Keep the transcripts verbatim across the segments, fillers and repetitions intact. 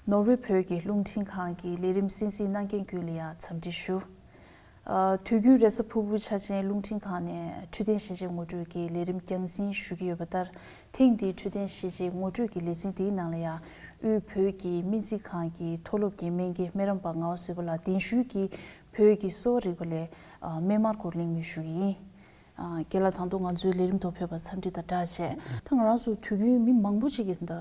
ནོར་ཝེ་བོད་ཀྱི་རླུང་འཕྲིན་ཁང་གི་ལས་རིམ་གསན་གཟིགས་གནང་མཁན་ཀུན་ལ་ཡང་འཚམས་འདྲི་ཞུ། ཨ། དུས་རྒྱུན་རེས་གཟའ་ཕུར་བུ་འཆར་ཅན་རླུང་འཕྲིན་ཁང་ནས་འཕྲོད་བསྟེན་ཞི་བྱེད་ངོ་སྤྲོད་ཀྱི་ལས་རིམ་རྒྱང་སྲིང་ཞུ་གི་ཡོད་པ་ལྟར། ཐེངས་འདིའི་འཕྲོད་བསྟེན་ཞི་བྱེད་ངོ་སྤྲོད་ཀྱི་ལེ་ཚན་འདིའི་ནང་ལ་ཡང་དབུས་བོད་ཀྱི་སྨན་རྩིས་ཁང་གི་མཐོ་སློབ་ཀྱི་སྨན་དགེ་སྨན་རམས་པ་ངག་དབང་བཟོད་པ་ལགས་གདན་ཞུས་ཀྱིས་བོད་ཀྱི་གསོ་བ་རིག་པ་ལས། ཨ། སྨན་མར་སྐོར་གླེང་མོལ་ཞུ་གི་ཡིན། ཨ། རྒན་ལགས་དང་ཐོག་ང་ཚོའི་ལས་རིམ་ཐོག་ཕེབས་པར་འཚམས་འདྲི་དང་སྦྲགས་བྱས། ད་ང་རང་ཚོ་དུས་རྒྱུན་མི་མང་པོ་ཅིག་གིས་ད་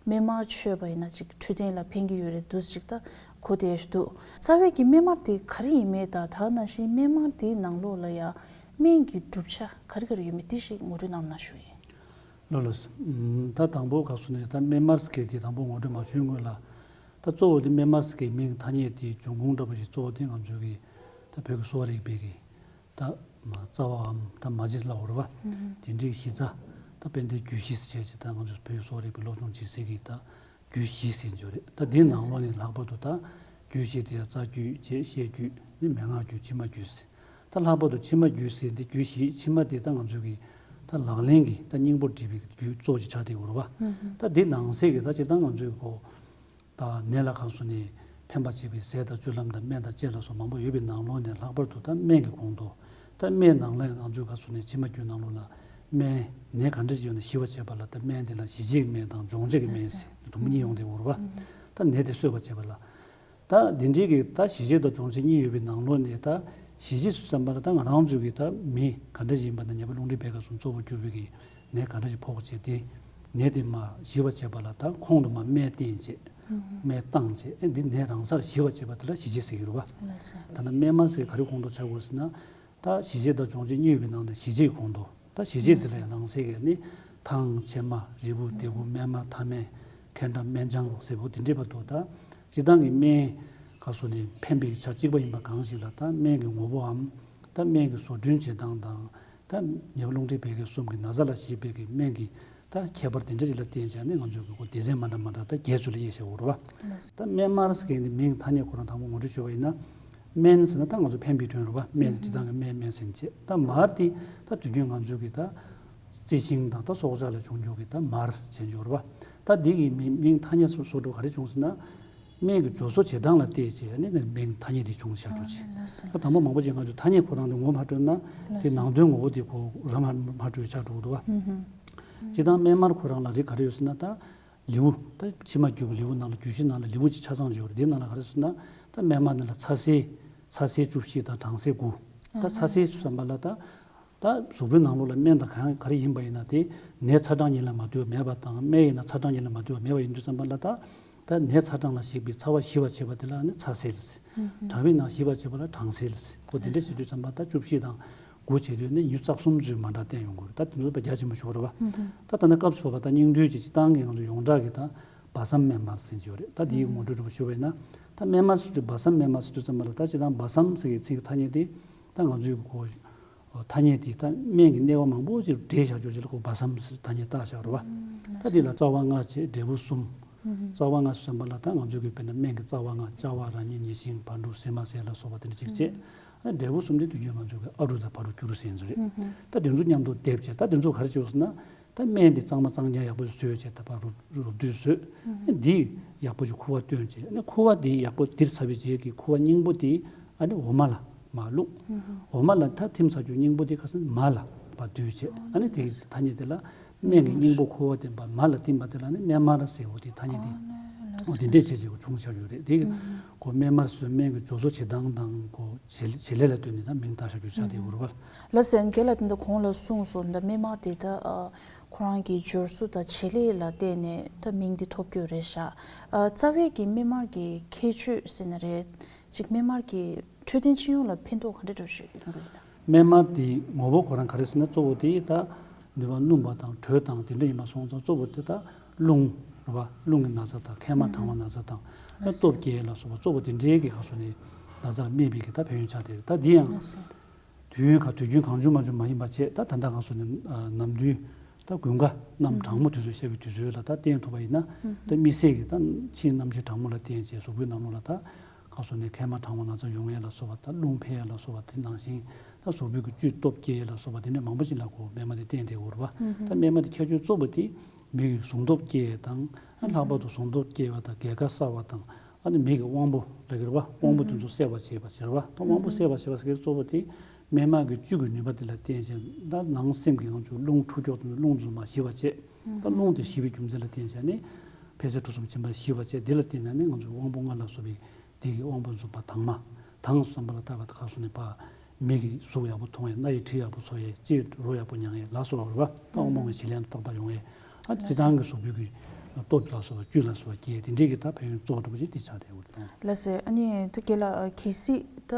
སྨན་མར་མཆོད་པ་ཡིན་ན་ཅིག་འཕྲོད་བསྟེན་ལ་ཕན་གྱི་ཡོད་རེད་འདུག་ཅིག་ད་གོ་བསྡད་འདུག་རྩ་བའི་གི་སྨན་མར་དེ་ག་རེ་ཡིན་མིན་དང་། ད་ནང་བཞིན་སྨན་མར་དེའི་ནང་ལོགས་ལ་ཡང་སྨན་གྱི་གྲུབ་ཆ་ག་རེ་ག་རེ་ཡོད་མེད་དེ་ཞིག་ངོ་སྤྲོད་གནང་ན་ཞུ་ཡིན། ལགས་ལགས། ད་དང་པོ་ག་སོ་ནས་ད་སྨན་མར་ཟེར་མཁན་དེ་དང་པོ་ངོ་སྤྲོད་མ་ཞུས་སྔོན་ལ། ད་གཙོ་བོ་དེ་སྨན་མར་ཟེར་མཁན་མིང་ཐ་སྙད་དེ་འབྱུང་ཁུངས་འདྲ་པོ་ཞིག་གཙོ་བོ་དེ་ང་ཚོའི་གི་ད་བོད་ཀྱི་གསོ་བ་རིག་པའི་གི་ད་མ་རྩ་བའམ་ད་མ་གཞི་ལ་འོར་བ། ཨུ་ཧུམ། དེ་འདྲའི་གཞི་རྩ་ད་དཔེ་འདི་རྒྱུད་བཞི་ཟེར་བྱས་ཅིག་ད་ང་ཚོ་བོད་ཀྱི་གསོ་བ་རིག་པའི་སློབ་སྦྱོང་བྱེད་སའི་གི་ད་རྒྱུད་བཞི་ཟེར་འཇོག་རེད། ད་འདི་ནང་ལོགས་ནས་ལྷག་པར་དུ་ད་རྒྱུད་བཞི་དེ་ཡང་རྩ་རྒྱུད་བྱས། བཤད་རྒྱུད་ནི་མན་ངག་རྒྱུད། ཕྱི་མ་རྒྱུད་ཟེར། ད་ལྷག་པར་དུ་ཕྱི་མ་རྒྱུད་ཟེར་འདི་རྒྱུད་བཞི་ཕྱི་མ་དེ་ད་ང་ཚོའི་གི་ད་ལག་ལེན་གྱི་ད་སྙིང་པོར་འདྲིས་པའི་རྒྱུད་གཙོ་བོ་ཅིག་ཆགས་བསྡད་ཡོད་རེད་བ། ཨུ་ཧུམ། ད་འདི་ནང་གསེས་ཀྱི་ད་སྤྱིར་བཏང་ང་ཚོའི་གི་གོ་ད་ནད་ལ་ཁ་གསོ་ནས་ཕན་པ་བྱེད་པའི་ཟས་དང་སྤྱོད་ལམ་དང་སྨན་དང་བཅས་ལ་སོགས་མང་པོ་ཡོད་པའི་ནང་ལོགས་ནས་ལྷག་པར་དུ་ད་སྨན་གྱི་ཁོངས་གཏོགས། ད་སྨན་ནང་ལ་ང་ཚོའི་ཁ་གསོ་ནས་ཕྱི་མ་རྒྱུད་ནང་ལོགས་ལ་སྨན་ནད་ག་འདྲ་ཞིག་ཡོད་ན་ཞི་བ་བྱེད་པ་ལ་ད་སྨན་དེ་ལ་ཞི་བྱེད་ཀྱི་སྨན་དང་སྦྱོང་བྱེད་ཀྱི་སྨན་ཟེར་དུམ་བུ་གཉིས་ཡོང་བསྡད་ཡོད་རེད་བ། ད་ནད་དེ་གསོ་བ་བྱེད་པ་ལ། ད་འདི་འདྲའི་གི་ད་ཞི་བྱེད་དང་སྦྱོང་བྱེད་གཉིས་ཡོད་པའི་ནང་ལོགས་ནས་ད་ཞི་བྱེད་ཟེར་བསམ་པ་ལ་ད་ང་རང་ཚོའི་གི་ད་མི་ག་འདྲ་ཞིག་ཡིན་པ་ན་ཉེ་པ་རླུང་མཁྲིས་བད་ཀན་གསུམ་གཙོ་བོ་གྱུར་པའི་གི་ནད་ག་འདྲ་ཞིག་ཕོག་བྱས་ཏེ་ནད་དེ་མ་ཞི་བ་བྱེད་པ་ལ་ད་ཁོང་དུ་མ་སྨན་བསྟེན་བྱས། སྨན་བཏང་བྱས། ཨེ་འདི་ནད་རང་སར་ཞི་བ་བྱེད་པ་དེ་ལ་ཞི་བྱེད་ཟེར་གྱི་རེད་བ། ད་ནི་སྨན་མར་ཟེར་ག་རེ་ཁོངས་གཏོགས་ཆགས་དགོས་ཟེར་ན། ད་ཞི་བྱེད་དང་སྦྱོང་བྱེད་གཉིས་ཡོད་པའི་ནང་ནས་ཞི་བྱེད་ཁོངས་གཏོགས། ད་ཞི་བྱེད་དེ་ལ་ཡང་ནང་གསེས་ཀྱི་ནི་ཐང་ཕྱེ་མ་རིལ་བུ་ལྡེ་གུ་སྨན་མར་ཐ་སྨན་མཁལ་འགྲམ་སྨན་ལྗང་ཟེར་བོ་དེ་འདྲའི་བར་དུ་ད་སྤྱིར་བཏང་གི་སྨན་ག་སོ་ནས་ཕན་པའི་ཆ་གཅིག་པ་ཡིན་པ་གང་ཞིག་ལ་ད་སྨན་གྱི་ངོ་བོའམ་ད་སྨན་གྱི་བཟོ་སྐྲུན་བྱེད་སྟངས་དང་། ད་ཉེ་པ་རླུང་མཁྲིས་བད་ཀན་གསུམ་གྱི་ན་ཚ་ལ་ཞི་བའི་གི་སྨན་གྱི་ད་ཁྱད་པར་དེ་འདྲ་ཞིག་ལ་བརྟེན་བྱས་ནས་ང་ཚོས་གི་གོ་སྡེ་ཚན་མ་འདྲ་མ་འདྲ་ད་བརྒྱད་ཙམ་ལ་དབྱེ་བྱས་ཡོད་རེད་བ། ད་སྨན་མར་ཟེར་མཁན་ནི་མིང་ཐ་སྙད་ཁོ་རང་དང་པོ་ངོ་སྤྲོད་ཞུས་པ་ཡིན་ན། སྨན་ཟེར་ན་ད་ང་ཚོ་ཕན་པའི་དོན་རེད་བ། སྨན་སྤྱིར་བཏང་གི་སྨན་སྨན་ཟེར་བྱས། ད་མར་དེ་ད་དུས་རྒྱུན་ང་ཚོས་གི་ད་རྩི་ཤིང་དང་ད་སྲོག་ཆགས་ལས་བྱུང་རྒྱུ་གི་ད་མར་བྱས་འཇོག་རེད་བ། ད་འདི་གི་མིང་མིང་ཐ་སྙད་སོ་སོ་འགྲོ་ག་རེ་བྱུང་ཟེར་ན། སྨན་གྱི་སྦྱོར་བཟོ་བྱེད་སྟངས་ལ་བལྟས་བྱས་ནས་མིང་ཐ་སྙད་དེ་བྱུང་བཞག་རྒྱུ་བྱས། ད་དང་པོ་མང་པོ་ཅིག་ང་ཚོས་ཐ་སྙད་ཁོ་རང་དེ་ངོ་མ་སྤྲོད་ན་དེ་ནང་དོན་ངོ་བོ་དེ་ཁོ་རང་མ་མ་སྤྲོད་ཆགས་འགྲོ་གི་འདུག་བ། སྤྱིར་བཏང་སྨན་མར་ཁོ་རང་ལ་རིགས་ག་རེ་ཡོད་ཟེར་ན། ད་ལེའུ་ད་ཕྱི་མ་རྒྱུད་པ་ལེའུ་ནང་ལ་རྒྱུད་བཞི་ནང་ལ་ལེའུ་གཅིག་ཆ་ཚང་ཅིག་ཡོད་རེད། དེ་ནང་ལ་ག་རེ་ཟེར་ན། ད་སྨན་མར་ནི་ལ་ཚ་ཟས་ཚ་ཟས་བཅུ་བཞི་དང་གྲང་ཟས་དགུ། ད་ཚ་ཟས་བསམ་པ་ལ་ད། ད་གཟུགས་པོའི་ནང་ལོགས་ལ་སྨན་དང་གང་ག་རེ་ཡིན་པ་ཡིན་ན་དེ་ནད་ཚ་གྲང་གཉིས་ལ་མ་ལྟོས་པ་མེད་པ་དང་། སྨན་ཡིན་ན་ཚ་གྲང་གཉིས་ལ་མ་ལྟོས་པ་མེད་པ་ཡིན་དུས་ཙམ་པ་ལ་ད། ད་ནད་ཚ་གྲང་ལ་ཞིག་པའི་ཚ་བ་ཞི་བར་བྱེད་པ་དེ་ལ་ནི་ཚ་ཟས་ལ་ཟེར། གྲང་བའི་ནད་ཞི་བར་བྱེད་པ་ལ་གྲང་ཟས་ལ་ཟེར། ཁོ་དེ་འདྲ་ཟེར་དུས་ཙམ་པ་ད་བཅུ་བཞི་དང་དགུ་བྱེད་དུས་ནི་ཡུལ་རྩ་གསུམ་ཚོས་མ་འདྲ་བསྟན་ཡོང་གི་རེད། ད་དེ་ཚོ་ད་རྒྱ་ཆེན་པོ་ཞིག་རེད་བ། ད་ད་ནི་སྐབས་སུ་བབ་པ་ད་སྙིང་བསྡུས་ཀྱི་སྤྱིར་བཏང་གི་ང་ཚོ་ཡོངས་གྲགས་ཀྱི་ད་བ་སམ་སྨན་མར་ཟེར་གྱི་ཡོད་རེད། ད་དེའི་ངོ་སྤྲོད་འདྲ་པོ་ཞུ་བ་ཡིན་ན། ད་སྨན་མར་ཟེར་དུས་བ་སམ་སྨན་མར་ཟེར་དུས་ཙམ་པ་ལ་ད་སྤྱིར་བཏང་བ་སམ་ཟེར་གྱི་ཚིག་གི་ཐ་སྙད་དེ་ད་ང་ཚོའི་གོ་ཐ་སྙད་དེ་ད་སྨན་གྱི་སྣེ་བ་མང་པོ་ཅིག་འདྲེས་བཞག་ཆོག་ཅིག་ལ་གོ་བ་སམ་ཟེར་ཐ་སྙད་བཏགས་བཞག་རེད་བ། ད་དེ་ལ་རྩ་བ་ལྔ་བྱས་འབྲས་བུ་གསུམ། རྩ་བ་ལྔ་ཟེར་བ་ལ་ད་ང་ཚོའི་གི་དཔེར་ན་སྨན་གྱི་རྩ་བ་ལྔ་ལྕགས་པ་ར་ནི་ཉི་ཤིང་བ་འབྲུ་ཟི་མ་ཟེར་ལ་སོགས་པ་དེ་འདྲ་ཅིག་བྱས། འབྲས་བུ་གསུམ་དེ་དུས་རྒྱུན་ང་ཚོའི་གི་ཨ་རུ་དང་བ་རུ་ཀྱུ་རུ་ཟེར་ཡིན་ཚོ་རེད། ད་དེ་ཚོ་མཉམ་དུ་སྡེབ་བྱས། ད་དེ་ཚོ་ག་རེ་བྱས་ཟེར་ན། ད་སྨན་དེ་གཙང་མ་གཙང་རྐྱང་ཡག་པོ་བཟོས་བྱས་ད་པ་རུབ་རུབ་བསྡུས་བཟོས། འདི་ཡག་པོ་ཞིག་ཁུ་བ་བཏོན་བྱས་ནས་ཁུ་བ་དེ་ཡག་པོ་ལྡིར་ཚར་བའི་རྗེས་ཀྱི་ཁུ་བ་སྙིང་པོ་དེ་ཨ་ནི་འོ་མ་ལ་མ་བླུགས། འོ་མ་ལ་ད་ཐིམ་ཚར་རྒྱུ་སྙིང་པོ་དེ་ཁ་སང་མར་ལ་པ་བསྡུས་བྱས། ཨ་ནི་དེ་གི་ཐ་སྙད་དེ་ལ་སྨན་གྱི་སྙིང་པོ་ཁུ་བ་ལྡན་པ་མར་ལ་བསྟིམ་པ་དེ་ལ་ནི་སྨན་མར་ཟེར། འོ་དེ་ཐ་སྙད་དེ་འོ་དེ་འདྲས་བྱས་བྱས་ཁོ་བྱུང་བཞག་ཡོད་རེད། དེ་གི་ཁོ་སྨན་མར་ཟེར་སྨན་གྱི་སྦྱོར་བཟོ་བྱེད་སྟངས་དང་ཁོ་བྱེད་བྱེད་ལས་ལ་ལྟོས་ནས་ད་མིང་བཏགས་བཞག་རྒྱུ་ཆགས་བསྡད་ཡོད་རེད་བ། ལགས་སོ། རྒན་ལགས་དེ་འདྲ་གོང་ལ་གསུངས་སོང་། འདི་སྨན་མར་དེ་ད་ཨ་ཁོ་རང་གི་སྦྱོར་བཟོ་དང་བྱེད་ལས་ལ་བརྟེན་ནས་ད་མིང་འདི་ཐོབ་རྒྱུ་རེད་ཤག་ཨ་རྩ་བའི་གི་སྨན་མར་གྱི་ཁྱད་ཆོས་ཟེར་ན་རེད། ཅིག་སྨན་མར་གྱི་འཕྲོད་བསྟེན་སྤྱི་ཡོངས་ལ་ཕན་ཐོགས་ག་འདྲ་འདྲ་ཞིག་ཡོང་གི་ཡོད་ན། སྨན་མར་དེའི་ངོ་བོ་ཁོ་རང་ག་རེ་ཟེར་ན། གཙོ་བོ་དེ་ད་ནུས་པ་སྣུམ་པ་དང་དྲོད་དང་དེ་འདྲ་ཡིན་པ་སོང་ཙང་གཙོ་བོ་དེ་ད་རླུང་རེད་བ། རླུང་གི་ན་ཚ་དང་མཁལ་མ་གྲང་བ་ན་ཚ་དང་། ཨ་སྟོབས་སྐྱེད་ལ་སོགས་པ་གཙོ་བོ་དེ་འདྲའི་གི་ཁ་སོ་ནས་ན་ཚ་ལ་སྨན་པའི་གི་ད་ཕན་ཡོན་ཆགས་བསྡད་རེད། ད་འདི་ཡང་དུས་ཡུན་ག་དུས་རྒྱུན་གང་བྱུང་མང་བྱུང་མ་ཡིན་པ་བྱས། ད་ད་ལྟ་ང་ཚོ་ནི་ཨ་ནམ་དུས་ད་དགུན་ཁ་གནམ་གྲང་མོ་དུས་ཚོད་བཤད་པའི་དུས་ཚོད་ལ་ད་བསྟེན་ཐུབ་པ་ཡིན་ན། ད་དམིགས་བསལ་གྱི་ད་ཕྱིའི་གནམ་གཤིས་གྲང་མོ་ལ་བརྟེན་བྱས་གཟུགས་པོའི་ནང་ལོགས་ལ་ད་ག་སོ་ནས་མཁལ་མ་གྲང་བ་ན་ཚ་ཡོང་ཡས་ལ་སོགས་པ། ད་རླུང་འཕེལ་ཡས་ལ་སོགས་པ། དེ་ནང་བཞིན་ད་གཟུགས་པོའི་གི་བཅུད་སྟོབས་སྐྱེད་ཡས་ལ་སོགས་པ་དེ་འདྲ་མང་པོ་ཞིག་ལ་གོ་སྨན་མར་དེ་བསྟེན་བསྡད་ཡོད་རེད་བ། ད་སྨན་མར་དེ་ཁྱད་ཆོས་གཙོ་བོ་དེ། མི་གི་གཟུང་སྟོབས་སྐྱེ་ཡས་དང་། ཨ་ལྷག་པར་དུ་གཟུང་སྟོབས་སྐྱེ་བ་དང་རྒས་ཁ་གསལ་བ་དང་། ཨ་ནི་མི་གི་དབང་པོ་ལ་གི་རེད་བ། དབང་པོ་དེ་ཚོ་གསལ་བར་བྱེད་པ་ཟེར་བ་དང་། དབང་པོ་གསལ་བར་བྱེད་པ་ཟེར་གྱི་གཙོ་བོ་དེ་སྨན་མ་གི་བཅུད་ཀྱི་ནུས་པ་དེ་ལ་བརྟེན་བྱས། ད་ནང་སེམས་ཀྱི་ང་ཚོ་རླུང་འཁྲུ་ཀྱོག་དེ་ཚོ་རླུང་དེ་ཚོ་མར་ཞི་བར་བྱེད། ད་རླུང་དེ་ཞི་བའི་རྒྱུ་མཚན་ལ་བརྟེན་བྱས་ནས་ཕལ་ཆེར་གྲུ་གསུམ་མཆིན་པ་ཞི་བར་བྱེད། དེ་ལ་བརྟེན་ནས་ནི་ང་ཚོའི་དབང་པོ་ལྔ་ལ་སོགས་པའི་དེ་གི་དབང་པོ་འཛུགས་པ་དྭངས་མ། དྭངས་སུ་བསམ་པ་ལ་བཏགས་པ་དེ་ག་སོང་ནས་ཕར་མིག་གིས་གཟུགས་ཡག་པོ་མཐོང་ཡས། སྣ་ཡིས་དྲི་ཡག་པོ་ཚོར་ཡས། ལྕེས་རོ་ཡག་པོ་མྱང་ཡས་ལ་སོགས་པ་རེད་བ། ད་དབང་པོ་ལྔ་ཞི་ལྷག་ཏུ་ཏག་ཏག་ཡོང་ཡས། ཨ་སྤྱིར་བཏང་གི་གཟུགས་པོའི་གི་སྟོབས་ལ་སོགས་པ་བཅུད་ལ་སོགས་པ་སྐྱེ། དེ་འདྲའི་གི་ད་ཕན་ཡོན་གཙོ་བོ་འདྲ་པོ་ཅིག་དེ་ཆགས་བསྡད་ཡོད་རེད། ལགས་སེ། ཨ་ནི་ད་རྒན་ལགས་གལ་སྲིད་ད་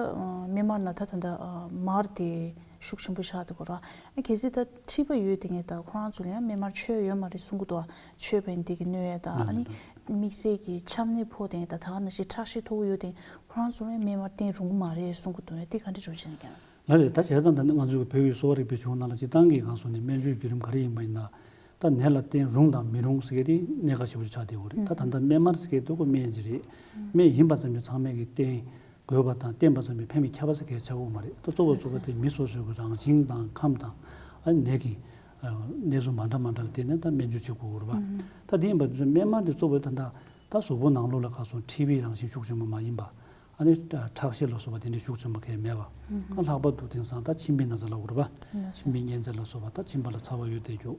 སྨན་མར་ནང་ད་ད་ད་མར་དེ་ཤུགས་ཆེན་པོ་ཆགས་བསྡད་ཡོད་རེད་བ། ཨ་གལ་སྲིད་ད་མཁྲིས་པ་ཡོད་དེ་ངས་ད་ཁོ་རང་ཚོ་ལ་ཡང་སྨན་མར་མཆོད་ཡོད་མ་རེད་གསུང་གི་འདུག་བ། མཆོད་པ་འདི་གི་གནོད་ཡས་ད། ཨ་ནི་དམིགས་བསལ་གྱི་ཆམ་ནད་ཕོག་དེ་ད་ད་ག་ནང་བཞིན་ཁྲག་ཤེད་མཐོ་པོ་ཡོད་དེ་ཁོ་རང་ཚོ་ལ་སྨན་མར་བསྟེན་རུང་གི་མ་རེད་གསུང་གི་འདུག་ཡ་དེ་ག་འདྲ་འགྲོ་བྱེད་ཀྱང་། ལགས་རེད། ད་བྱས་ཙང་ད་ནི་ང་ཚོའི་བོད་ཀྱི་གསོ་བ་རིག་པའི་གཞུང་ནང་ལ་སྤྱིར་བཏང་གི་གང་སོང་ནས་སྨན་བཅོས་བརྒྱུད་རིམ་ག་རེ་ཡིན་པ་ཡིན་ན། ད་ནད་ལ་བསྟེན་རུང་དང་མི་རུང་ཟེར་གྱི་དེ་གནད་འགག་ཆེན་པོ་ཆགས་བསྡད་ཡོད་རེད། ད་ད་ལྟ་སྨན་མར་ཟེར་གྱི་དེ་ཁོ་སྨན་ཅིག་རེད། སྨན་ཡིན་པ་ཙམ་གྱིས་ཚང་མས་ཀྱི་བསྟེན་དགོས་པ་དང་བསྟེན་པ་ཙམ་གྱིས་ཕན་པའི་ཁྱབ་པ་ཟེར་གྱི་ཆགས་ཀྱི་ཡོད་མ་རེད། ད་གཙོ་བོ་གཙོ་བོ་དེ་མི་སོ་སོའི་གི་རང་བཞིན་དང་ཁམས་དང་། ཨ་ནད་ཀྱི་ཨ་གནས་ཚུལ་མ་འདྲ་མ་འདྲ་ལ་བརྟེན་ནས་ད་སྨན་བཅོས་བྱེད་དགོས་ཀྱི་རེད་བ། ད་དེ་ཡིན་པ་དུས་སྨན་མར་དེ་གཙོ་བོ་ད་ལྟ་ད་གཟུགས་པོ་ནང་ལོགས་ལ་ག་སོང་མཁྲིས་པའི་རང་བཞིན་ཤུགས་ཆེན་པོ་མ་ཡིན་པ། ཨ་ནི་ཁྲག་ཤེད་ལ་སོགས་པ་དེ་འདྲའི་ཤུགས་ཆེན་པོ་གང་ཡང་མེད་པ། ཨ་ལྷག་པར་དུ་དེང་སང་ད་མཆིན་པའི་ན་ཚ་ལབ་དགོས་རེད་པ། མཆིན་པའི་གཉན་ཚད་ལ་སོགས་པ་ད་མཆིན་པ་ལ་ཚ་བ་ཡོད་བསྡད་རྒྱུ།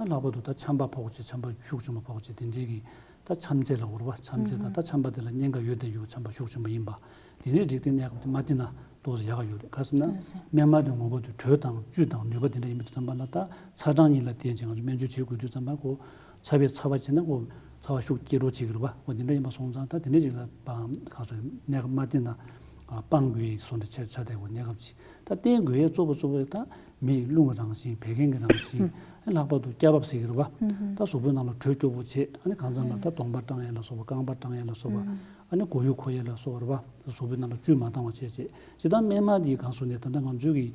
ཨ་ལྷག་པར་དུ་ད་ཆམ་པ་ཕོག་བྱས། ཆམ་པ་ཤུགས་ཆེན་པོ་ཕོག་བྱས། དེ་འདྲའི་གི་ད་ཆམ་ཚད་ལབ་དགོས་རེད་པ། ཆམ་ཚད་དང་ད་ཆམ་པ་དེ་ལ་གཉན་ཁ་ཡོད་བསྡད་རྒྱུ། ཆམ་པ་ཤུགས་ཆེན་པོ་ཡིན་པ། དེ་འདྲའི་རིགས་དེ་གནས་སྐབས་དེ་མ་བསྟེན་ན་ཏོག་ཙམ་ཡག་ག་ཡོད་རེད། ག་ཟེར་ན་སྨན་མར་དེ་ངོ་བོ་དེ་དྲོད་དང་བཅུད་དང་ནུས་པ་དེ་འདྲ་ཡིན་པ་དུས་ཙམ་པ་ལ་ད་ཚ་གྲང་གཉིས་ལ་བརྟེན་བྱས་ང་ཚོ་སྨན་བཅོས་བྱེད་དགོས་དུས་ཙམ་པ་ཁོ། ཚ་བས་ཚ་བ་བྱས་ན་ཁོ་ཚ་བ་ཤུགས་སྐྱེ་འགྲོ་བྱེད་ཀྱི་རེད་པ། ཁོ་དེ་འདྲ་ཡིན་པ་སོང་ཙང་ད་དེ་འདྲ་ཞིག་ལ་སྤང་ག་སོ་གནས་སྐབས་མ་བསྟེན་ན་སྤང་དགོས་ཡས་བཟོ་འདྲ་ཆགས་ཆགས་བསྡད་ཡོད་གནས་སྐབས་ཅིག་ད་བསྟེན་དགོས་ཡས་གཙོ་བོ་གཙོ་བོ་ད་མི་ཡི་རླུང་གི་རང་བཞིན་བད་ཀན་གྱི་རང་བཞིན། ལྷག་པར་དུ་སྐྱ་རྦབ་ཟེར་གྱི་རེད་པ། ད་གཟུགས་པོའི་ནང་ལ་དྲོད་སྐྱོ་པོ་བྱེད། ཨ་ནི་གང་འཚམ་ལ་ད་གདོང་པ་སྐྲངས་ཡས་ལ་སོགས་པ། རྐང་པ་སྐྲངས་ཡས་ལ་སོགས་པ། ཨ་ནི་མགོ་ཡུ་འཁོར་ཡས་ལ་སོགས་པ་རེད་པ། གཟུགས་པོའི་ནང་ལ་བཅུད་མ་འདང་བ་བྱས་བྱས། སྤྱིར་བཏང་སྨན་མར་འདི་གང་སོང་ནས་ད་ལྟ་ང་ཚོའི་གི་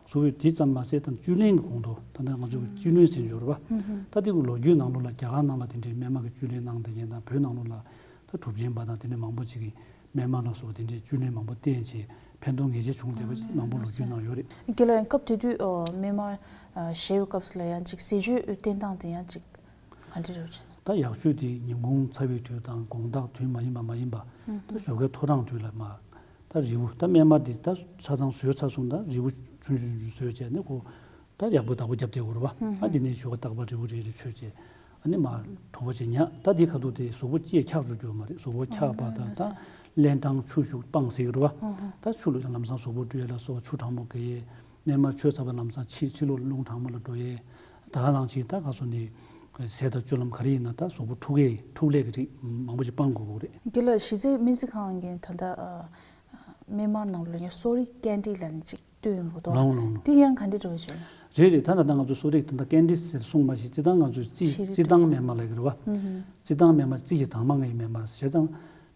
གཟུགས་པོའི་དེ་ཙམ་མ་ཟད་ད་བཅུད་ལེན་གྱི་གོང་དུ་ད་ལྟ་ང་ཚོའི་གི་བཅུད་ལེན་ཟེར་རྒྱུ་རེད་པ། ད་དེ་གི་ལོ་རྒྱུས་ནང་ལོགས་ལ་རྒྱ་གར་ནང་ལ་དེ་འདྲའི་སྨན་མར་གྱི་བཅུད་ལེན་གནང་བསྡད་མཁན་དང་། བོད་ནང་ལོགས་ལ་ད་གྲུབ་ཆེན་པ་དང་དེ་འདྲའི་མང་པོ་ཅིག་གིས་སྨན་མར་ལ་སོགས་པ་དེ་འདྲའི་བཅུད་ལེན་མང་པོ་བསྟེན་བྱས་ཕན་ཐོགས་ངེས་ཅན་བྱུང་བསྡད་པ་ཅིག་མང་པོ་ལོ་རྒྱུས་ནང་ཡོད་རེད། རྒན་ལགས་སྐབས་དེ་དུས་ཨ་སྨན་མར་ཨ་བཞེས་པའི་སྐབས་སུ་ལ་ཡང་ཅིག་ཟས་སྤྱོད་བསྟེན་སྟངས་དེ་ཡང་ཅིག་ག་འདྲ་རེད་བྱས་ན། ད་ཡག་ཤོས་དེ་ཉིན་གུང་ཚ་བའི་དུས་དང་དགོང་དག་དུས་མ་ཡིན་པ་མ་ཡིན་པ། ད་ཞོགས་ཀའི་ཐོ་རངས་དུས་ལ་མར་ད་རིལ་བུ། ད་སྨན་མར་འདི་ད་ཆ་ཚང་ཟོས་ཚར་སོང་། ད་རིལ་བུ་ཆུང་ཆུང་ཆུང་ཆུང་ཟོས་བྱས་ནས་ཁོ་ད་ཡག་པོ་བདག་པོ་བརྒྱབ་བསྡད་ཡོད་རེད་པ། ཨ་འདི་ནས་ཞོགས་ཀ་རྟག་པར་རིལ་བུ་རེ་རེ་མཆོད་བྱས། ཨ་ནི་མར་དྲོ་པོ་བྱས་ཉལ། ད་འདི་ཁ་ཐུག་དེ་གཟུགས་པོ་ཅིག་འཁྱག་འགྲོ་རྒྱུ་མ་རེད། གཟུགས་པོ་འཁྱག་པ་དང་ད་རླན་གྲང་ཆུ་ཞུགས་སྤང་ཟེར་གྱི་རེད་པ། ད་ཆུ་ལ་ལམ་སང་གཟུགས་པོ་བཀྲུ་ཡས་ལ་སོགས་པ་ཆུ་གྲང་མོ་དགོས་ཡས། སྨན་མར་མཆོད་ཚར་བ་ལམ་སང་ཕྱི་ཕྱི་ལོགས་ལ་རླུང་གྲང་མོ་ལ་འགྲོ་ཡས། ད་ག་ནང་བཞིན་ད་ག་སོང་ནས་ཟས་དང་སྤྱོད་ལམ་ག་རེ་ཡིན་ན་ད་གཟུགས་པོ་འཁྲུག་ཡས་འཁྲུག་ལས་ཀྱི་རིགས་མང་པོ་ཞིག་སྤང་དགོས་ཀྱི་རེད། རྒན་ལགས་གཞི་རྩའི་སྨན་རྩིས་ཁང་གི་ད་ལྟ་ཨ་སྨན་མར་ནང་ལོགས་ལ་ཡང་གསོ་རིག་སྐད་འདྲེན་ལབ་ནས་ཅིག་བཏོན་ཡོང་གི་འདུག་ལོང་ལོང་། དེ་ཡང་ག་འདྲ་འགྲོ་བྱས་ན། རེད་རེད། ད་ད་ལྟ་ང་ཚོ་གསོ་རིག་ད་ལྟ་སྐད་འདྲེན་ཟེར་གསུངས་མ་ཞིག་སྤྱིར་བཏང་ང་ཚོའི་རྩི་ཤེས་རིག་རྩི་ཐང་སྨན་མར་ལབ་ཀྱི་རེད་པ། རྩི་ཐང་སྨན་མར། རྩི་ཡི་དྭངས་མ་ལྔ་ཡི་སྨན་མར་ཟེར་ཙང་།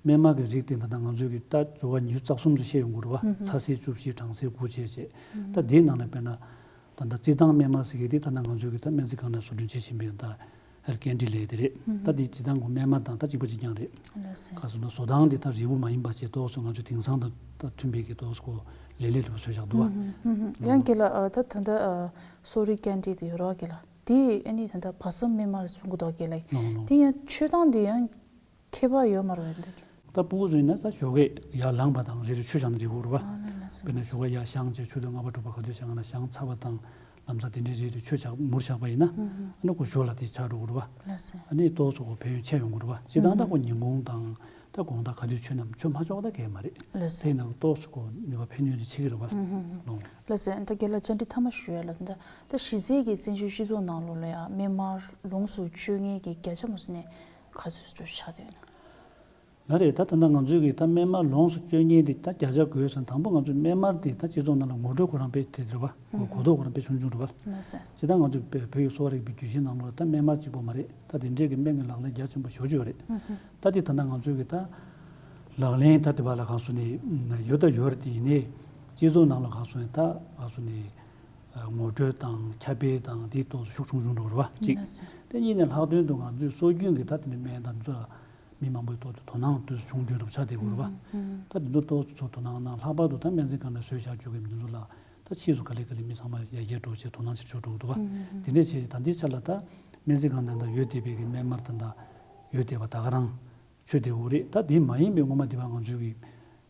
སྨན་མར་གྱི་རིགས་དེ་ད་ལྟ་ང་ཚོའི་གི་ད་སྦྱོར་བ་ཉི་ཤུ་རྩ་གསུམ་དུ་བཤད་ཡོང་གི་རེད་པ། ཚ་སེལ་བཅུ་བཞི། གྲང་སེལ་དགུ་བྱས་བྱས། ད་དེའི་ནང་ལ་དཔེར་ན་ད་ལྟ་རྩི་ཐང་སྨན་མར་ཟེར་གྱི་དེ་ད་ལྟ་ང་ཚོའི་གི་ད་སྨན་རྩིས་ཁང་ནས་བཟོ་སྐྲུན་བྱེད་བཞིན་པའི་ད་ཧེར་ཀན་ཌི་ལབ་ཡས་དེ་རེད། ད་དེ་རྩི་ཐང་གི་སྨན་མར་དང་ད་གཅིག་པ་གཅིག་རྐྱང་རེད། ལགས་སོ། ག་སོང་ན་བཟོ་སྟངས་དེ་ད་རིལ་བུ་མ་ཡིན་པ་བྱས་ཏོག་ཙམ་ང་ཚོའི་དེང་སང་དང་ད་མཐུན་པའི་གི་ཏོག་ཙམ་གོ་ལེབ་ལེབ་ལ་བཟོས་བཞག་འདུག་པ། ཡང་རྒན་ལགས་ད་ད་ལྟ་གསོ་རིག་སྐད་འདྲེན་དེ་ཡོད་རེད་པ་རྒན་ལགས། དེ་ཨ་ནི་ད་ལྟ་བ་སམ་སྨན་མར་གསུང་གི་འདུག་རྒན་ལགས། ལོང་ལོང་། དེ་ཡང་མཆོད་སྟངས་དེ་ཡང་ཁྱད་པར་ཡོད་མ་རེད་འདུག་གི། ད་ཕྲུ་གུ་ཚོ་ཡིན་ན་ད་ཞོགས་ཀས་ཡར་ལངས་པ་དང་རེ་རེ་མཆོད་བཞག་ན་འགྲིག་གི་རེད་པ། ཨ་ལ་ལ་སོ། དཔེར་ན་ཞོགས་ཀས་ཡར་བཞེངས་བྱས་མཆོད་རྟེན་ལྔ་པ་དྲུག་པ་ག་དུས་བཞེངས་ན་བཞེངས་ཚར་བ་དང་ལམ་སང་དེ་འདྲའི་རེ་རེ་མཆོད་བཞག་མུར་བཞག་པ་ཡིན་ན། ཨ་ནི་ཁོ་ཞོར་ལ་དེ་ཆགས་འགྲོ་གི་རེད་པ། ལ་སོ། ཨ་ནི་ཏོག་ཙམ་ཁོ་ཕན་ཡོན་ཆེ་ཡོང་གི་རེད་པ། སྤྱིར་བཏང་ད་ཁོ་ཉིན་གུང་དང་ད་དགོང་དག་ག་དུས་མཆོད་ན་མཆོད་མ་ཆོག་ད་གས་མ་རེད། ལ་སོ། དེ་ཡིན་ན་ཏོག་ཙམ་ཁོ་ནུས་པ་ཕན་ཡོན་དེ་ཆེ་གི་རེད་པ། ལོང་། ལགས་སོ། ད་རྒན་ལགས་བཅར་འདྲི་མཐའ་མ་ཞུ་ཡ་ལ། ད་ད་གཞི་རྩའི་གི་བཙན་བྱོལ་སྤྱི་ཚོགས་ནང་ལོགས་ལ་ཡང་སྨན་མར་ལོངས་སུ་སྤྱོད་མཁན་གྱི་བརྒྱ་ཆ་མ་སོང་ནས་ག་ཚོད་ཙམ་ཆགས་བསྡད་ཡོད་ན། ལགས་རེད། ད་ད་ལྟ་ང་ཚོའི་གི་ད་སྨན་མར་ལོངས་སུ་སྤྱོད་མཁན་དེ་ད་བརྒྱ་ཆ་དགུ་ཡོད་ཟེར་ན། དང་པོ་ང་ཚོའི་སྨན་མར་དེ་ད་སྤྱི་ཚོགས་ནང་ལ་ངོ་སྤྲོད་ཁོ་རང་དཔེ་དེ་རེད་པ། གོ་གོ་རྟོགས་ཁོ་རང་དཔེ་ཆུང་ཆུང་རེད་པ། ལགས་སོ། སྤྱིར་བཏང་ང་ཚོའི་བོད་བོད་ཀྱི་གསོ་བ་རིག་པའི་རྒྱུད་བཞི་ནང་ལོགས་ལ་ད་སྨན་མར་གཅིག་པོ་མ་རེད། ད་དེ་འདྲའི་གི་སྨན་གྱི་ལག་ལེན་རྒྱ་ཆེན་པོ་ཞེ་པོ་ཅིག་ཡོད་རེད། ད་དེ་ད་ལྟ་ང་ཚོའི་གི་ད་ལག་ལེན་ད་དེ་བ་ལ་ག་སོང་ནས་ཡོད་ད་ཡོད་རེད། དེ་ཡིན་ནའི་སྤྱི་ཚོགས་ནང་ལ་ག་སོང་ནས་ད་ག་སོང་ནས་ངོ་སྤྲོད་དང་ཁྱབ་སྤེལ་དང་དེའི་ཐོག་ཏུ་ཤུགས་ཆུང་ཆུང་འགྲོ་གི་རེད་པ། གཅིག་ལགས་སོ། དེ་གཉིས་ནས་ལྷག་དོན་དུ་ང་ཚོའི་སྲོལ་རྒྱུན་གྱི་ད་དེ་འདྲའི་སྨན་དང་དེ་ཚོ་ལ་མི་མང་པོའི་ཐོག་ཏུ་དོ་སྣང་དུས་སུ་ཆུང་སྐྱོན་འགྲོ་ཆགས་བསྡད་ཀྱི་ཡོད་རེད་པ། ད་དེ་ཚོ་ཏོག་ཙམ་དོ་སྣང་གནང་། ལྷག་པར་དུ་ད་སྨན་རྩིས་ཁང་ནས་བཟོས་བཞག་རྒྱུ་གི་མི་ཚོ་ལ་ད་ཕྱིས་སུ་ག་ལེ་ག་ལེ་མི་ཚང་མ་ཡར་རྒྱས་འགྲོ་བྱས་དོ་སྣང་ཆེར་ཆེར་འགྲོ་གི་འདུག་པ། དེ་འདྲས་བྱས་བྱས་ད་ལྟའི་ཆ་ལ་ད་ སྨན་རྩིས་ཁང་དེ་འདྲ་ཡོད་བསྡད་པའི་གི་སྨན་མར་དེ་འདྲ་ཡོད་བསྡད་པ་ད་ག་རང་མཆོད་བསྡད་ཡོད་རེད། ད་དེ་མ་ཡིན་པའི་ངོ་མ་དེ་བ་ང་ཚོའི་གི་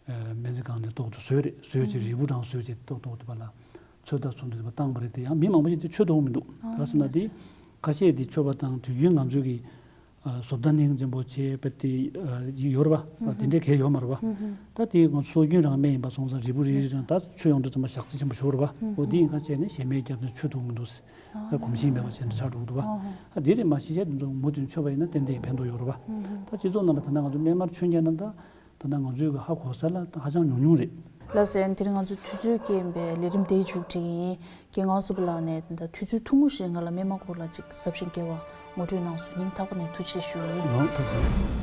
སྨན་རྩིས་ཁང་ནས་ཏོག་ཏོག་བཟོས་རེད། བཟོས་བྱས་རིལ་བུ་རང་བཟོས་བྱས་ཏོག་ཏོག་དེ་བ་ལ་ཚོད་ལྟ་ཚོད་འདུ་དེ་བ་བཏང་བ་རེད། དེ་ཡང་མི་མང་པོ་ཞིག་དེ་མཆོད་ཐུབ་མི་འདུག་ཨ་ད་ཟེར་ན་དེ་ཁ་ཤས་དེ་མཆོད་པ་དང་དུས་རྒྱུན་ང་ཚོའི་གི་བཟོ་ལྟ་ནས་འཛིན་པོ་བྱས་པ་དེ་ཡིག་ཡོད་རེད་བ། དེ་འདྲའི་གལ་ཡོད་མ་རེད་བ། ད་དེ་ང་ཚོ་སྲོལ་རྒྱུན་རང་སྨན་ཡིན་པ་སོང་ཙང་རིལ་བུ་རེ་རེ་རང་ད་མཆོད་ཡོང་དུས་ཙམ་པ་ཞག་རྩི་ཆེན་པོ་ཞིག་ཡོད་རེད་བ། འོ་དེ་ཡིན་ཁ་ཤས་ནས་གཞན་མའི་རྒྱབ་ནས་མཆོད་ཐུབ་མི་འདུག་ད་གོམས་གཤིས་མེད་པ་བྱས་ནས་ཆགས་འགྲོ་གི་འདུག་བ། ད་དེ་རེད་མ་གཞི་བྱས་དེ་ཚོ་མུ་མཐུད་མཆོད་པ་ཡིན་ན་ཏན་ཏན་ཕན་ཐོགས་ཡོད་རེད་བ། ད་སྤྱི་ཚོགས་ནང་ལ་ད་ལྟ་ང་ཚོ་སྨན་མར་མཆོད་མཁན་ན་ད་ད་ལྟ་ང་ཚོའི་གི་ཧ་གོ་ས་ལ་ད་ཧ་ཅང་ཉུང་ཉུང་རེད། ལགས་སོ། ཡང་དེ་རིང་ང་ཚོ་དུས་ཚོད་བསྐྱལ་བའི་ལས་རིམ་དེའི་མཇུག་སྒྲིལ་ཡིན། རྒན་ངག་བཟོ་པ་ལགས་ནས་ད་དུས་ཚོད་ཐུང་ངུ་ཞིག་ང་ལ་སྨན་མར་སྐོར་ལ་ཅིག་ཟབ་ཞིང་རྒྱས་པ་ངོ་སྤྲོད་གནང་སོང་། སྙིང་ཐག་པ་ནས་ཐུགས་རྗེ་ཆེ་ཞུ་ཡིན། ལགས་ཐུགས་རྗེ་ཆེ།